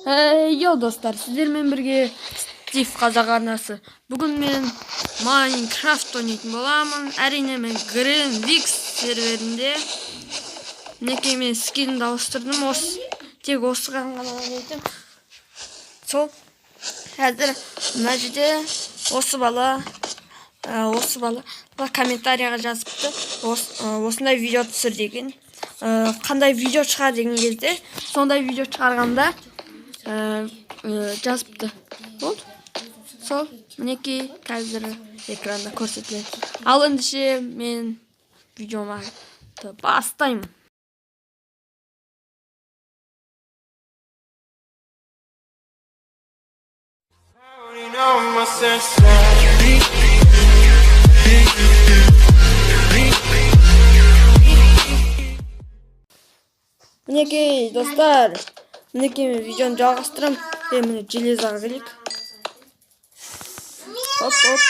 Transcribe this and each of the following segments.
Йо достар, сіздермен бірге Стив Қазақ арнасы. Бүгін мен Майнкрафт ойнайтын боламын. Әрине, мен Greenwix серверінде. Мінекей, мен скинімді ауыстырдым. Осы, тек осыған ғана ойнайтын. Сол, қазір мына жерде осы бала, осы бала комментарияға жазыпты. Осындай видео түсір деген. Қандай видео шығар деген кезде, сондай видео шығарғанда жазыпты. Болды. Сол, мінекей, қазір экранда көрсетіледі. Ал ендеше мен видеомды бастаймын. Already know my senses. Мінекей, достар, мінекей, мен видеоны жалғастырамын. Міне, железоға келейік. Оп, оп.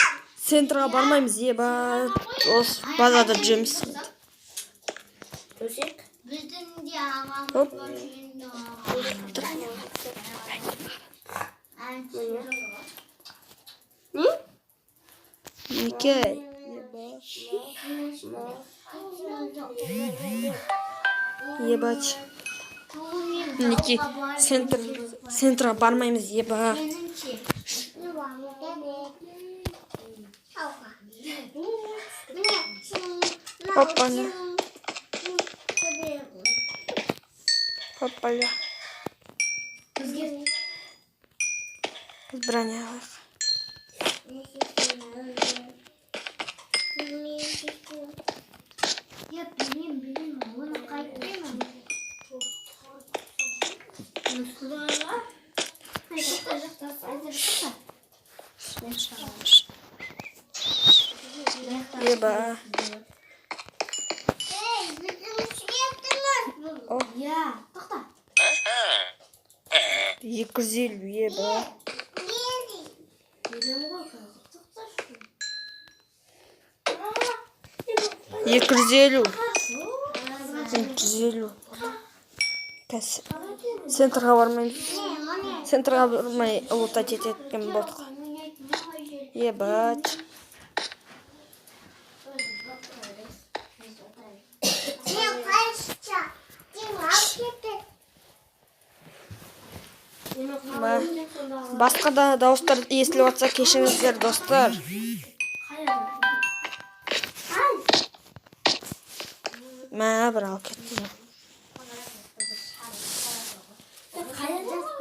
Центрға бармаймыз, еба. Осы базада жүреміз. Төсек. Біздің де ағамыз Хоп. бар, сенің де ағаң бар. Не? Мінекей. Ебать. Мінекей, центрға бармаймыз, еба. Меніңше. Міне, сен Опа-на. Опа-ля. Бізге Біз броня алайық. Я білмеймін, білмеймін, оны қайтпаймын. Құдайға. Жақта, жақта, жақта. Еба. Ей, біздің светіміз бұл. О. Я, тоқта. 250, еба. Беремін ғой қазір. Тоқташы. 250. 150. Қазір центрға бармаймыз. Центрға бармай лутать ететін болдық. Ебать. Сен қайсыша? Сен алып кетті. Ма. Басқа да дауыстар естіліп жатса, кешіріңіздер, достар. Мә, бір алып кетті.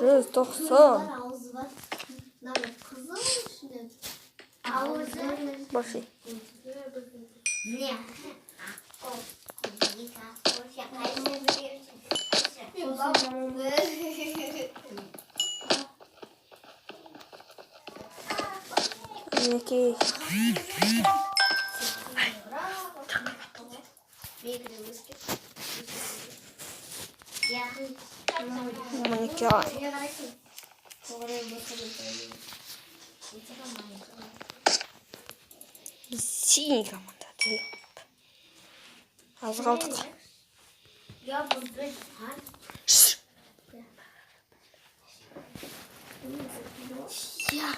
190. Ауызы бар. Мынау қызыл ішінде. Ауызы. Боши. Міне. Екі аққу, сен қайсысын білесің? Мінекей. Яғни, Мінекей. Не қарайсың? Біз синий команда деп. Аз қалдық. Я бұл бір. Шш. Я.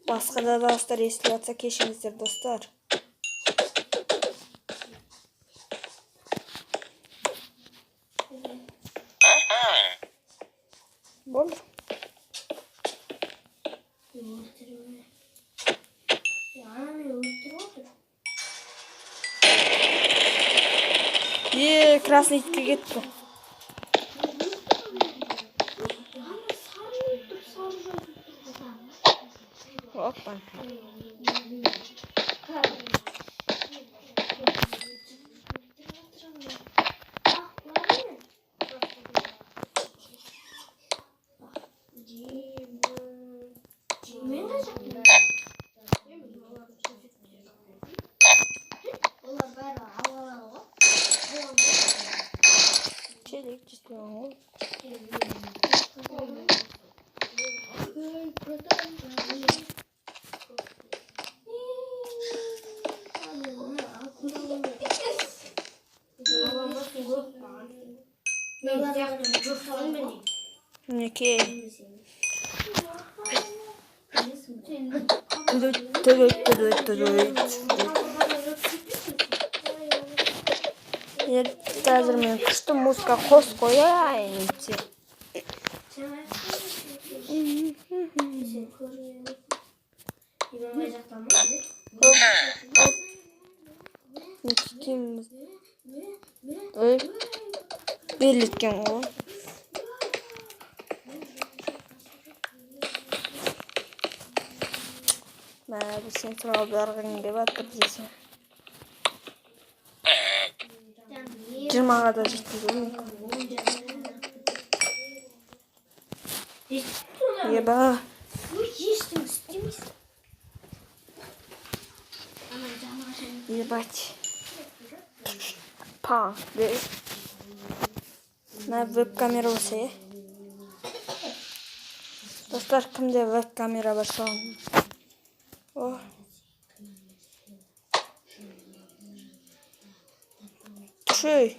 Басқа да дауыстар естіліп жатса, кешіріңіздер, достар. Болды. Өлтірме. Ана мені өлтіріп отыр. Е, красный итке кетті. Ана сары өлтіріп, сары жазып тұр. Опа. Мен де жақтым. Олар бәрі алалар ғой. Челик жетпей ғой. Ей, братан. Мінекей. Түдүт, түдүт, түдүт, түдүт. Енді қазір мен күшті музыка қосып қояйын. Сен көрінген. Имамай жақтан ма? Оп, оп. Мінекейміз. Ой, берілеткен ғой. Мә, бұл сен туралы барғың келіп жатыр дейсің. 20-ға да жетпейді ғой менікі. Еба. Ештеңе істемейсің. Ебать. Па. Мына веб камера болса, иә? Достар, кімде веб камера бар, соған. О. Түшей.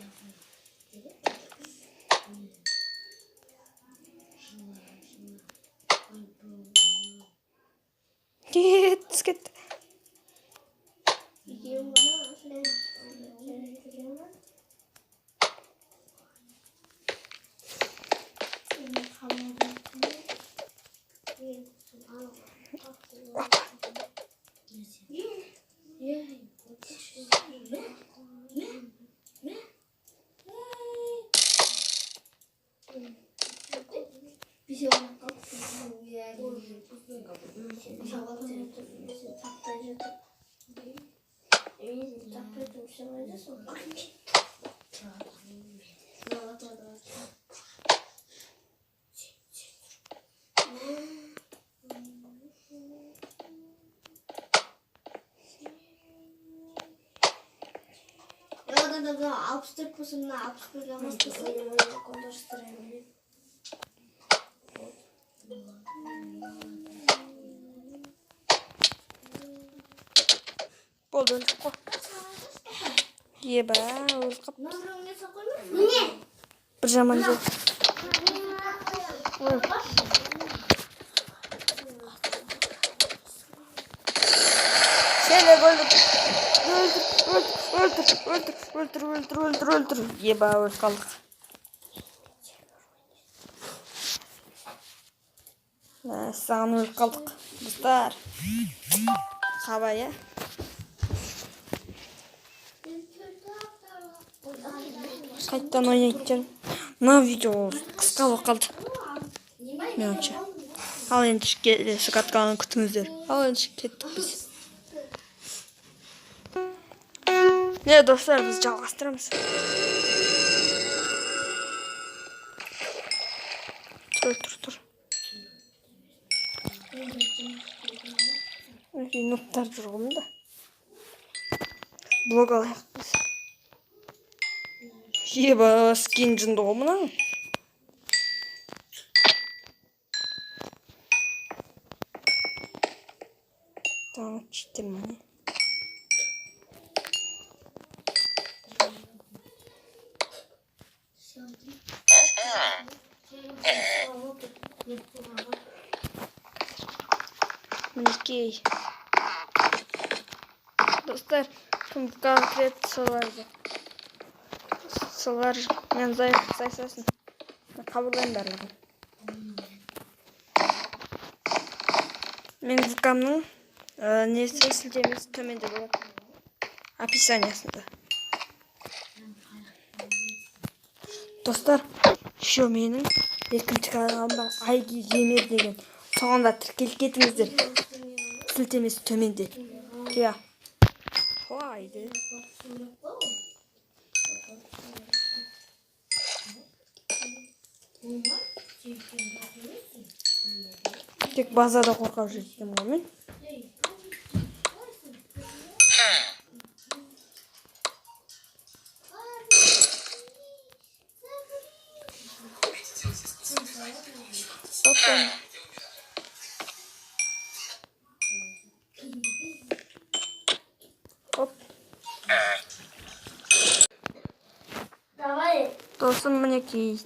Кет, түсіп кетті. Екеуің ғана осындай жүрген ба? Енді қамалды. Опа. Да, 64 болса, мына 61-ге алмастырса. Контр-Strike. Болды, өлдік қой. Еба, өліп қалыппыз. Мына біреуіңе салып қойма. Міне. Бір жаман жер. Ой. Селек өлдір. Өлтір, өлтір, өлтір, өлтір, өлтір, өлтір, өлтір. Еба, өліп қалдық. Мәссаған, өліп қалдық. Достар. Қабай, иә? Қайтадан ойнайтын шығармын. Мына видео қысқа болып қалды. Меніңше. Ал енді келесі катканы күтіңіздер. Ал енді кеттік біз. Не, достар, біз жалғастырамыз. Тұр, тұр, тұр. Мінекей, нубтар жүр ғой мында. Блок алайық біз. Еба, скин жынды ғой мынаның. Так, читер ма не? Мінекей. Достар, кім кіреді, соларды. Солар мен зайсасын. Мен қабылдаймын барлығын. Мен ВК-мның несі, сілтемесі төменде болады. Описаниясында. Достар, еще менің екінші каналым бар. Айги Геймер деген. Соған да тіркеліп кетіңіздер. Сілтемесі төменде. Иә. Haydi. Тек базада қорқап жүргенмін ғой мен. Опа. Оп. Давай. Досым, мінекей,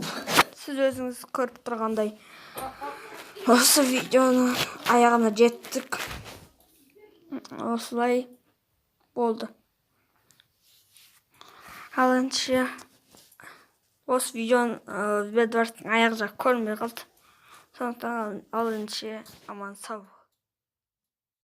сіз өзіңіз көріп тұрғандай, осы видеоның аяғына жеттік. Осылай болды. Ал ендеше осы видеоның Бедварстың аяқ жағы көрінбей қалды, сондықтан ал ендеше аман сау бол.